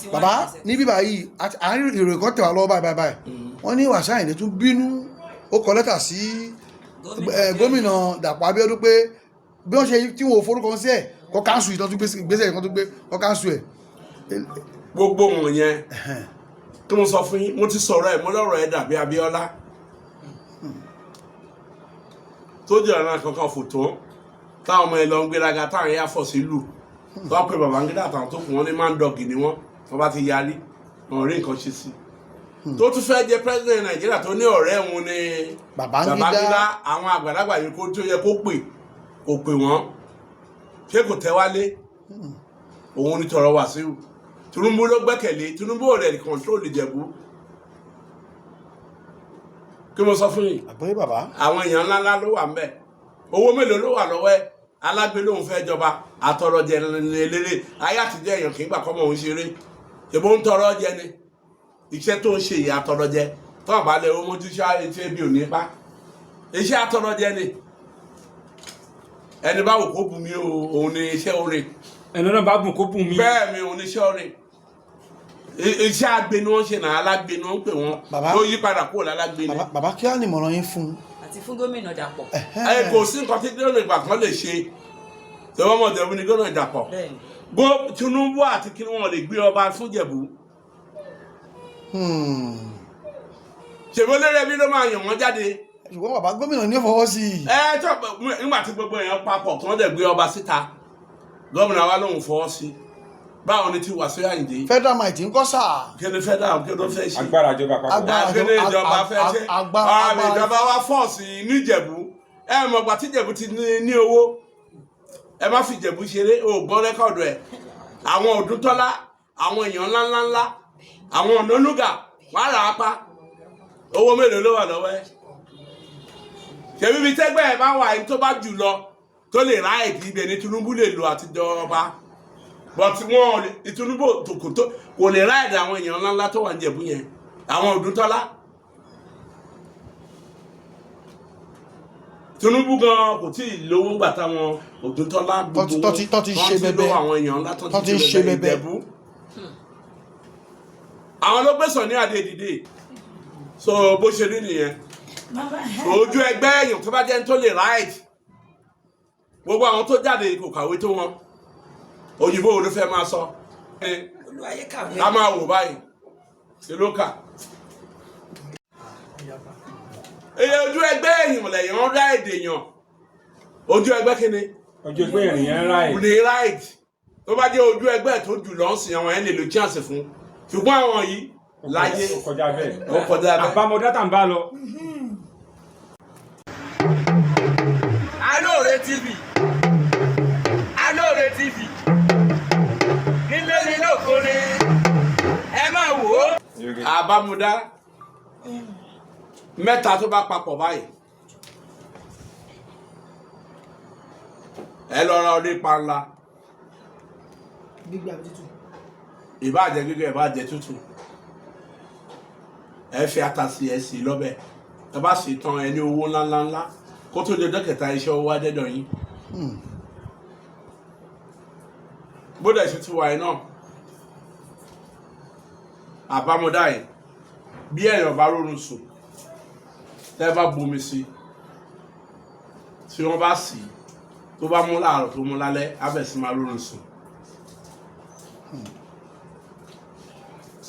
31%. Bàbá, níbí báyìí à ń rí ìròyìn kan tẹ̀ wá lọ́wọ́ báyìí báyìí báyìí. Wọ́n ní Wàsíù Àyìndé tún bínú, ó kọ lẹ́tà sí gómìnà Dàpọ̀ Abíọ́dún pé bí wọ́n ṣe tí wọn ò forúkọ sí ẹ̀ kọ́ cancel ìtàn tún gbèsè kan tún gbé kọ́ cancel ẹ̀. Gbogbo wọn yẹn tí mo sọ fún yín, mo ti sọ̀rọ̀ ẹ̀, mo lọ́rọ̀ ẹ̀ dàbí Abíọ́lá tó jẹ́ ọ̀nà kankan fò tó táwọn ọmọ ẹ lọ ń gbéraga, táwọn ẹ̀yà fọ̀ sí lù tó wọ́n pe Babangida àtàwọn tó kù, wọ́n ní man dog ni wọ́n. Wọ́n bá ti yarí, wọn rí nǹkan ṣe sí tó tún fẹ́ jẹ́ president Nàìjíríà, tó ní ọ̀rẹ́ òun ní Babangida. Babangida. Àwọn àgbàlagbà yìí kó tó yẹ kó pè, kò pè wọ́n. Ṣé kò tẹ́ wálé òun ní tọrọ Wàsíù? Tinubu ló gbẹ́kẹ̀lé. Tinubu ò rẹ̀ control Ìjẹ̀bú. Kí mo sọ fún yín? Àgbọ̀yé, bàbá. Àwọn èèyàn ńláńlá ló wà ńbẹ̀. Owó mélòó ló wà lọ́wọ́ ẹ̀? Alágbé lòun fẹ́ jọba, àtọrọjẹ eléré. Ayé àtijọ́, èèyàn kì í gbà kọ́mọ òun ṣeré. Ìbò ń tọrọ jẹ ni iṣẹ́ tó ń ṣe ìyá àtọrọjẹ tó àbálẹ̀ owó mójú ṣe bí òní pa iṣẹ́ àtọrọjẹ ni. Ẹni báwo kó bù mí o, òun ni iṣẹ́ orin. Ẹni náà bá bùn kó bùn mí. Bẹ́ẹ̀ mi, òun ni iṣẹ́ orin. Iṣẹ́ agbe ni wọ́n ṣe náà, alágbe ni wọ́n ń pè wọ́n. Bàbá. Tó yí padà kúrò lálágbe ni. Bàbá, bàbá, kí á ní ìmọ̀ràn yín fún un? Àti fún gómìnà Dàpọ̀. Ẹ kò sí nǹkan tí gómìnà ìgbà kan lè ṣe. Tẹwọ́n mọ̀ Jẹ̀bú ni gómìnà Dàpọ̀. Bẹ́ẹ̀ni. Tinubu àti kí wọ́n lè gbé ọba fún Jẹ̀bú. Ṣèbó lórí ẹbí ló máa yàn wọ́n jáde. Ṣùgbọ́n bàbá, gómìnà ní fọwọ́ sí i. Ẹ tó nígbà tí gbogbo èèyàn papọ̀ tí wọ́n dẹ̀ gbé ọba síta, gómìnà wa lòun fọwọ́ sí. Báwo ni ti Wàsíù Àyìndé? Federal might ń kọ́ sáà. Kí ni federal, kí ló fẹ́ ṣe? Agbára ìjọba àpapọ̀. Agbára- Kí ni ìjọba fẹ́ ṣe? Agbára- Àmì ìjọba wa force níjẹ̀bú. Ẹ mọ̀ gbà tí Ìjẹ̀bú ti ní owó. Ẹ má fi Ìjẹ̀bú ṣeré. O gbọ́ record ẹ̀, àwọn Òdúntọ́lá, àwọn èèyàn ńláńláńlá, àwọn Ọ̀nànúgà, wàá rà á pa. Owó mélòó ló wà lọ́wọ́ ẹ̀? Ṣèbí ibi tẹ́gbẹ́ ẹ̀ bá wà, ẹni tó bá jù lọ tó lè ra ẹ̀dí ibẹ̀ ní Tinubu lè lò àtijọ́ ọba, but wọn ò lè. Tinubu kò tó, kò lè ra ẹ̀dí àwọn èèyàn ńláńlá tó wà ní Ìjẹ̀bú yẹn, àwọn Òdúntọ́lá. Tinubu gan kò tí ì lówó ńgbà táwọn Òdúntọ́lá gbogbo Tọ́ ti wọ́n ṣe ti bẹbẹ. lówó, àwọn èèyàn ńlá tó Tọ́ ti ti ṣe ṣe bẹbẹ bẹbẹ. Ìjẹ̀bú. Àwọn ló gbé Sunny Adé dìde. So bó ṣe rí nìyẹn. Ojú ẹgbẹ́ èèyàn tó bá jẹ́ tó lè right, gbogbo àwọn tó jáde kò kàwé tó wọn. Òyìnbó wo ló fẹ́ máa sọ? Olúwayé kàwé. Ká máa wò báyìí ṣe ló kà. Èyí ojú ẹgbẹ́ èèyàn lẹ́yìn wọn dá èdè yàn. Ojú ẹgbẹ́ kíni? Ọjọ́ ẹgbẹ́ ìrìn yẹn ráì. Ní right, tó bá jẹ́ ojú ẹgbẹ́ tó jù lọ sí, àwọn yẹn lè lo chance fún, ṣùgbọ́n àwọn yìí láyé, Ó kọjá bẹ́ẹ̀. Ó kọjá bẹ́ẹ̀. Àbámọ̀dá tá ń bá lọ. Alóore TV, Alóore TV, nílé ní lóko ni ẹ máa wò ó. Àbámúdá mẹ́ta tó bá papọ̀ báyìí, ẹ lọ ra orí panla. Gbígbé àbí tútù? Ìbáàjẹ́ gígé, ìbáàjẹ́ tútù. Ẹ fi ata sí, ẹ sì lọ́bẹ̀. Ẹ bá sì tán, ẹ ní owó ńláńláńlá kó tó di ọjọ́ kẹta, iṣẹ́ owó adẹ́dọ̀ yín. Bódà ṣe ti wà yìí náà, àbámọ́dá yìí, bí èèyàn bá rọrùn sùn, tẹ́ bá bomi sí, tí wọ́n bá sì tó bá mú láàárọ̀, tó mú lálẹ́, á bẹ̀ sí máa rọrùn sùn.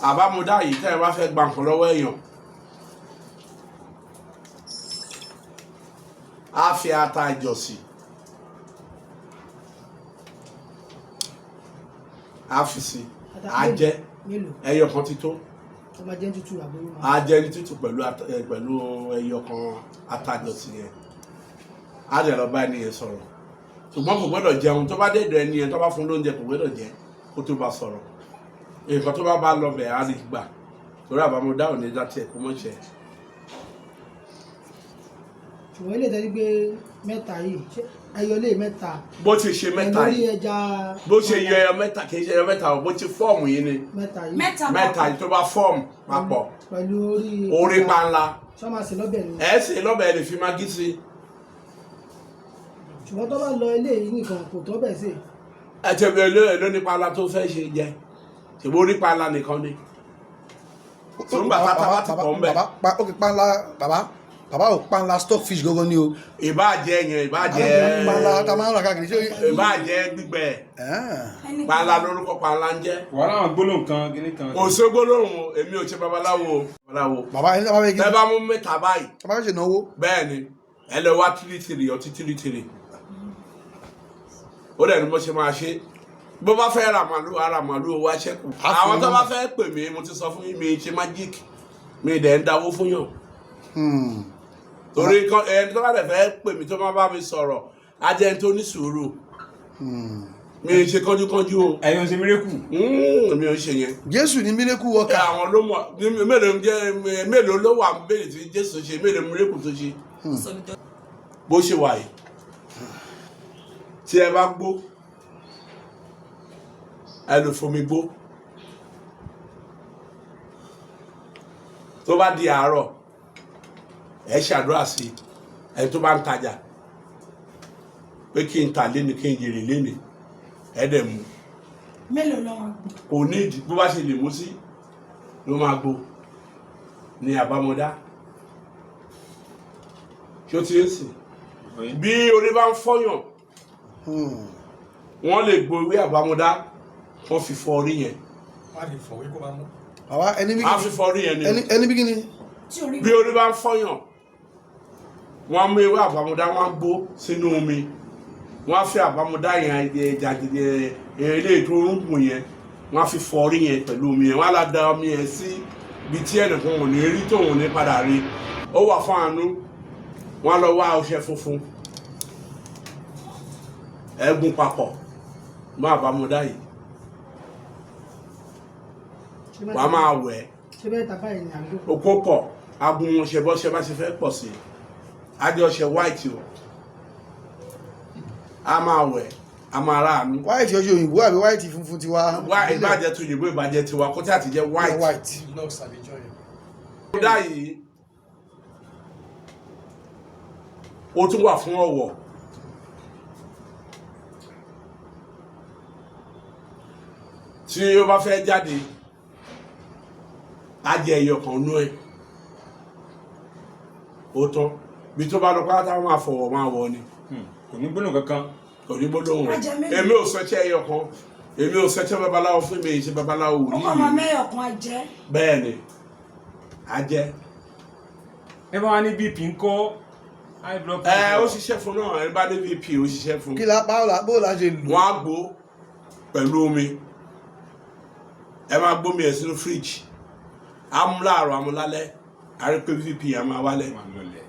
Àbámọ́dá yìí, tẹ́ ẹ bá fẹ́ gba nǹkan lọ́wọ́ èèyàn, á fi ata ìjọsìn, á fi sí, á jẹ. Mélòó? Ẹyọ kan ti tó. Ó máa jẹ́ tútù àbúrò máa? Á jẹ ní tútù pẹ̀lú pẹ̀lú ẹyọ kan ata ìjọsìn yẹn. Á dẹ̀ lọ bá ẹni yẹn sọ̀rọ̀, ṣùgbọ́n kò gbọ́dọ̀ jẹun. Tó bá dé ìdọ̀ ẹni yẹn, tó bá fún lóúnjẹ, kò gbọ́dọ̀ jẹ kó tó bá sọ̀rọ̀. Nǹkan tó bá bá lọ bẹ̀, á rí gbà, torí àbámọ́dá ò ní dá tiẹ̀ kó mọ̀ ṣe. Ṣùgbọ́n ilé ìtẹ́jú gbé mẹ́ta yìí, ṣé ẹyọ lé mẹ́ta? Bó ti ṣe mẹ́ta lórí yìí, ẹja. Bó ṣe yọ ẹyọ mẹ́ta, kì í ṣe ẹyọ mẹ́ta o, bó ti form yìí ni. Mẹ́ta yìí. Mẹ́ta. Mẹ́ta yìí tó bá form papọ̀ pẹ̀lú orí orí panla. Ṣọ́ máa sè lọ́bẹ̀ ni? Ẹ̀ ṣe lọ́bẹ̀, ẹ lè fi magí sí. Ṣùgbọ́n tó bá lọ ilé yìí nìkan, kò tó bẹ̀ sí. Ẹ ti bẹ ló èló ní panla tó fẹ́ ṣe jẹ. Ṣèbó orí panla nìkan ni. Sùngbà tata bá ti pọ̀ ń bẹ̀. Bàbá ok, panla, bàbá, bàbá ò, panla stockfish gangan ni o. Ìbá jẹ yẹn, ìbá jẹ Panla ta máa ń rà káàkiri ṣé. Ìbá jẹ gbígbẹ. Ah. Panla lórúkọ panla ń jẹ. Wàhálà àwọn gbólóhùn kan kíní kan. Kò sí gbólóhùn o, èmi ò ṣe babaláwo o. Babaláwo. Bàbá, ẹni tí a bá fẹ́ kí Tẹ bá mú mẹ́ta báyìí. A bá fẹ́ ṣe ìnáwó. Bẹ́ẹ̀ ni, ẹ lọ wá tìrìtìrì, ọtí tìrìtìrì. Ó dẹ̀ ní bó ṣe máa ṣe. Bó bá fẹ́ ra màlúù, ara màlúù wá ṣẹ́kù. Á fún Àwọn tó un bá nọ́mbà. fẹ́ pè mí, mo ti sọ fún yín, mi ṣe magic, mi dẹ̀ ń dáwó fún yàn. Torí ẹni tó bá dẹ̀ fẹ́ pè mí, tó má bá mi sọ̀rọ̀, á jẹ́ ẹni tó ní sùúrù. Mi ò ṣe kánjúkánjú o. Ẹ̀yin ò ṣe mírèkù. Mi ò ṣe yẹn. Jésù ní miracle Ẹ, worker. àwọn ló mọ̀ mélòó jẹ́, mélòó ló wà bẹ́ẹ̀ tí Jésù ṣe, mélòó mírèkù tó ṣe. Bó ṣe wà yìí, tí ẹ bá gbó, ẹ lè fomi gbó. Tó bá di àárọ̀, ẹ ṣàdúrà sí ẹ tó bá ń tajà pé kí n tà léni, kí n jèrè léni, ẹ dẹ̀ mú. Mélòó lọ́wọ́ gbò? Kò ní ìdí, bó bá ṣe lè mú sí ló máa gbó ní àbámọ́dá. Ṣé ó ti ń sìn? Bí orí bá ń fọyàn, wọ́n lè gbo ewé àbámọ́dá, wọ́n fi fọ orí yẹn. Bàbá, ẹni bí Á fi fọ orí yẹn ni. Ẹni bí kíni? Tí orí Bí orí bá ń fọyàn, wọ́n á mú ewé àbámọ́dá, wọ́n á gbó sínú omi, wọ́n á fi àbámọ́dá yẹn, ẹja eléyìí tó ń gùn yẹn, wọ́n á fi fọ orí yẹn pẹ̀lú omi yẹn. Wọ́n á lọ da omi yẹn sí ibi tí ẹnìkan ò ní rí, tóun ò ní padà rí. Ó wà fún àánú. Wọ́n á lọ wá ọṣẹ funfun, ẹ̀gún papọ̀ mọ́ àbámọ́dá yìí, wàá máa wẹ̀ ẹ́. Ṣé bẹ́ẹ̀ tàbá yìí ni àdúgbò? Okó pọ̀, agun ọṣẹ bọ́ṣẹ bá ṣe fẹ́ pọ̀ sí i, adé ọṣẹ white o, a máa wẹ̀, a máa ráàánú. White ọṣẹ òyìnbó àbí white funfun tiwa? Wá ìbàjẹ́ tó yìnbó, ìbàjẹ́ tiwa, kó tí a ti jẹ́ white. White. Kódà yìí, ó tún wà fún ọ̀wọ̀. Tí ó bá fẹ́ jáde, á jẹ ẹyọ kan nú ẹ̀, ó tán. Bí tó bá lọ pátá, máa fọwọ́ máa wọ ni. Kò ní gbólóhùn kankan. Kò ní gbólóhùn. Ajá mélòó? Èmi ò sọṣẹ́ ẹyọ kan, èmi ò sọṣẹ́ babaláwo fún mi, ṣe babaláwo Ó wòlíì kọ́ ọmọ mi. mẹ́yọ̀ kan ajẹ́. Bẹ́ẹ̀ ni, á jẹ́. Ẹ bá wá ní BP ńkọ́, high blood Ẹ pressure. ó ṣiṣẹ́ fún náà, ẹni bá ní BP, ó ṣiṣẹ́ fún. Kí la, báwo la, báwo la ṣe lò? Wọ́n á gbó pẹ̀lú omi, ẹ máa gbómi ẹ̀ sínú fíríjì, á mú láàárọ̀, á mú lálẹ́, á rí pé BP á máa wálẹ̀. Wà lọlẹ̀.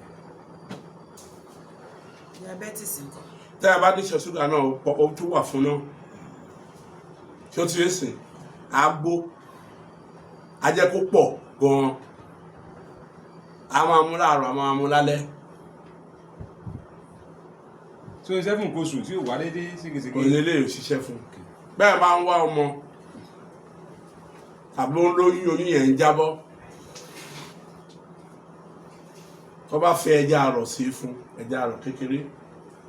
Diabetes nǹkan. Tẹ́ ẹ bá ní ìṣọ̀ ṣúgà náà, ó tún wà fún náà. Tí ó ti ń sìn, á gbó, á jẹ́ kó pọ̀ gan-an, á máa mú láàárọ̀, á máa mú lálẹ́. Tó ṣiṣẹ́ fún nǹkan oṣù tí ò wá déédéé, ségesège. Kò ní lè ṣiṣẹ́ fún bẹ́ẹ̀. Bá ń wá ọmọ tàbí ó ń lóyún, oyún yẹn ń jábọ́, tó bá fi ẹja àrọ̀ sí fún, ẹja àrọ̀ kékeré,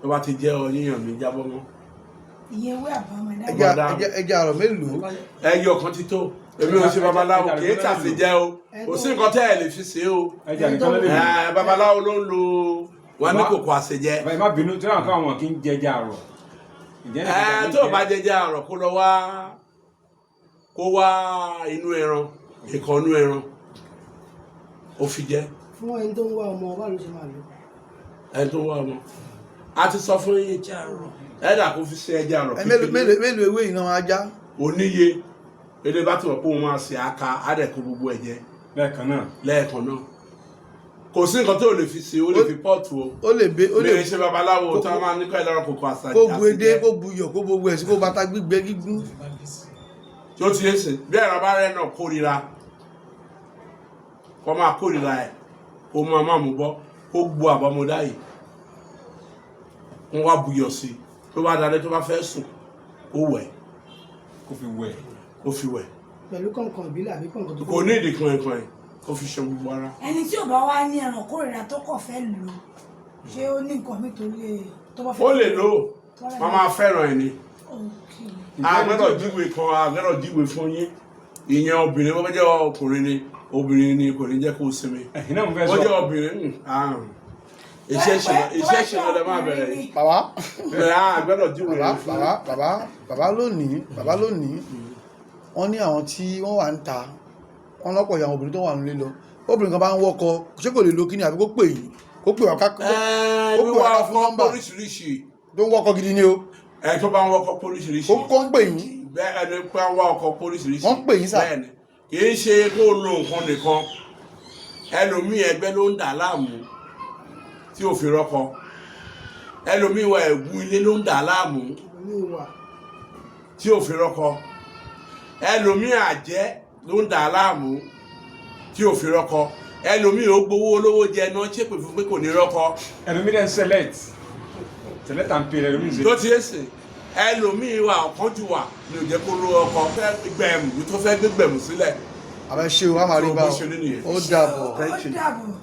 tó bá ti jẹ́, oyún yẹn ò ní jábọ́ mọ́. Ìyẹn ewé àbámọ́dá. Ẹja, ẹja, ẹja àrọ̀ mélòó? Ẹyọ kan ti tó. Èmi ò ṣe babaláwo, kì í tàṣe jẹ́ o. Kò sí nǹkan tẹ́ ẹ lè fi ṣe o. Ẹja nìkan ló lè mú. Ẹ, babaláwo ló ń lo wọn ní kòkò àṣejẹ. Bàbá, ẹ má bínú tí wọn kọ́ àwọn kì í jẹja àrọ̀. Ǹjẹ́ Ẹ tó o bá jẹjẹ àrọ̀, kó lọ wá, kó wá inú ẹran, ìkan inú ẹran, ó fi jẹ. Fún ẹni tó ń wá ọmọ, báwo ló ṣe máa lò? Ẹni tó ń wá ọmọ, a ti sọ fún yín, ẹ̀dà kó fi ṣe ẹja àrọ̀ Ẹ mélòó kékeré. mélòó mélòó ewé yìí náà máa já? Oníye eré bá ti wọ̀ pé òun máa ṣe aka, á dẹ̀ kó gbogbo ẹ̀ jẹ. Lẹ́ẹ̀kan náà. Lẹ́ẹ̀kan náà. Kò sí nǹkan tó lè fi ṣe, ó lè fi pọ́ọ̀tù o. Ó lè be, ó lè Mi ṣe babaláwo tó máa ní kọ́ ẹ lọ́rọ̀ kòkó àṣà. Kó bu edé, kó bu iyọ̀, kó bu gbogbo ẹ̀ sí, kó bàtà gbígbẹ gígún. Tí ó ti ń sìn bí ẹ̀rọ bá rẹ̀ náà kórira, kó máa kórira ẹ̀, kó máa má mú bọ́, kó gbo àbámọ́dá yìí, wọ́n wá buyọ̀ sí i. Tó bá dalẹ̀, tó bá fẹ́ sùn, kó wẹ̀. Kó fi wẹ̀. Kó fi wẹ̀. Pẹ̀lú kọ̀ǹkọ̀ǹ ìbílẹ̀ àbí kọ̀ǹkọ̀ǹ tó Kò ní ìdí kan ẹ̀kan ẹ̀, kó fi ṣe gbogbo ara. Ẹni tí ò bá wá ní ẹran kórìíra, tó kọ̀ fẹ́ lò ó, ṣé ó ní nǹkan mi tó lè tó bá fẹ́? Ó lè lò ó, wọ́n máa fẹ́ràn ẹ̀ ni. Okay. A gbọ́dọ̀ jíwèé kan, a gbọ́dọ̀ jíwèé fún yín. Ìyẹn obìnrin, wọ́n jẹ́ ọkùnrin ni, obìnrin ni kò ní jẹ́ kó sinmi. Ẹ̀yin náà mo fẹ́ Wọ́n jẹ́ sọ. obìnrin, àrùn iṣẹ́ ìṣe lọ́dẹ máa bẹ̀rẹ̀ yìí. Bàbá. Bẹ̀rẹ̀ á gbọ́dọ̀ júwèé Bàbá. fún. Bàbá, lónìí wọ́n ní àwọn tí wọ́n wà ń ta wọ́n lọ́pọ̀ ìyàwó obìnrin tó wà nílé lọ, obìnrin kan bá ń wọ́kọ, ṣé kò lè lo kíni àbí kó pè yín, kó pè wá ká kó Ẹ́ẹ́, pè wá wíwá ká fún ọkọ nọ́mbà póríṣiríṣi. Tó ń wọ́kọ gidi ni o. Ẹ tó bá ń wọkọ póríṣiríṣi. Kó ń pè yín. Bẹ́ẹ̀, ẹni pé ń wá ọkọ póríṣiríṣi. Wọ́n ń pè yín sà. Bẹ́ẹ̀ ni, kì í ṣe kó lo nǹkan nìkan. Ẹlòmíì, ẹgbẹ́ ló ń dà láàmú tí ò fi rọ́kọ. Ẹlòmíì wà, ẹ̀gún ilé ló ń dà láàmú Ìlú wà. tí ò fi rọ́kọ. Ẹlòmíì, àjẹ́ ló ń dà láàmú tí ò fi rọ́kọ. Ẹlòmíì, ó gbowó olówó jẹ náà, ṣépè fún pé kò ní rọ́kọ. Ẹlòmíì dẹ̀ ń select select and pay, ẹlòmíì ń ṣe. Tó ti ń sìn, ẹlòmíì wà, ọ̀kánjú wà ní ò jẹ́ kó ló ọkọ fẹ́ gbẹ̀mù tó fẹ́ gbé gbẹ̀mù sílẹ̀. Àbẹ ṣe o, a máa rí Tó bá bó ṣe rí nìyẹn. o, ó dàbọ̀. Ó dàbọ̀.